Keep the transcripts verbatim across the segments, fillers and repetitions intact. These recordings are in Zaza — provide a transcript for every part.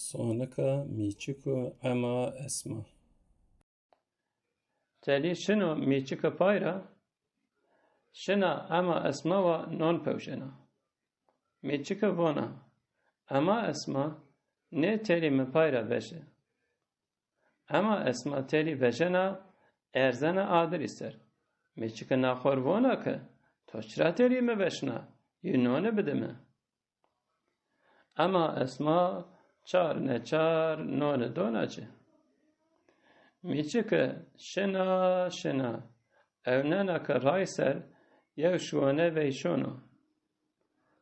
Sonika Mîçik û Ema Esma. Telî şino Mîçike pay ra, şina Ema Esma wa non pewşena. Mîçike vona, Ema Esma, nê telî mi pay ra veje. Ema Esma telî vejena, erzena adirî ser. Mîçike naxor vona ke, to çira telî mi veşna, yê none bide mi. Ema Esma çar neçar none dona ci. Mîçike şina şina, ewnena ke ray ser yew şuwone veyşono.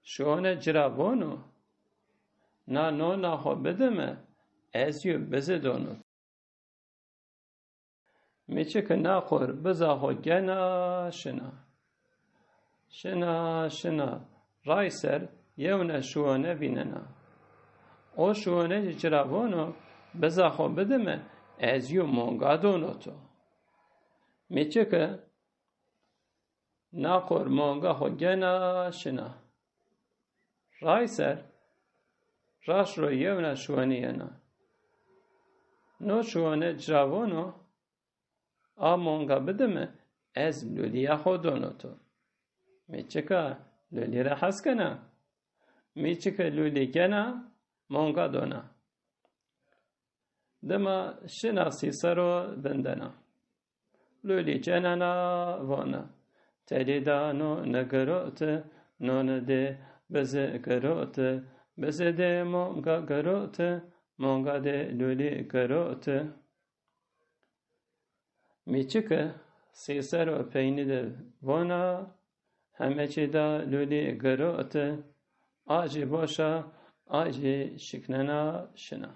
Şuwone ci ra vono, na nona xo bide mi, ez yew bize dono. Mîçike naxor biza xo gena şina. Şina şina, ray ser yewna şuwone vînena. O şuwone ci ra vono, biza xo bide mi, ez yew monga dono to. Mîçike naxor monga xo gena şina. Ray ser, raşt ro yewna şuwenî yena. No şuwone ci ra vono, a monga bide mi, ez lulîya xo dono to. Mîçika lulî ra hes kena. Mîçike lulî gena, monga dona. Dima şina sîsero vindena. Lulî cenena vona, telî da none girote, none de bize girote, bize de monga girote, monga de lulî girote. Mîçike sîsero peynî de vona, heme çî da lulî girote, a jî boş a, a jî şiknena şina.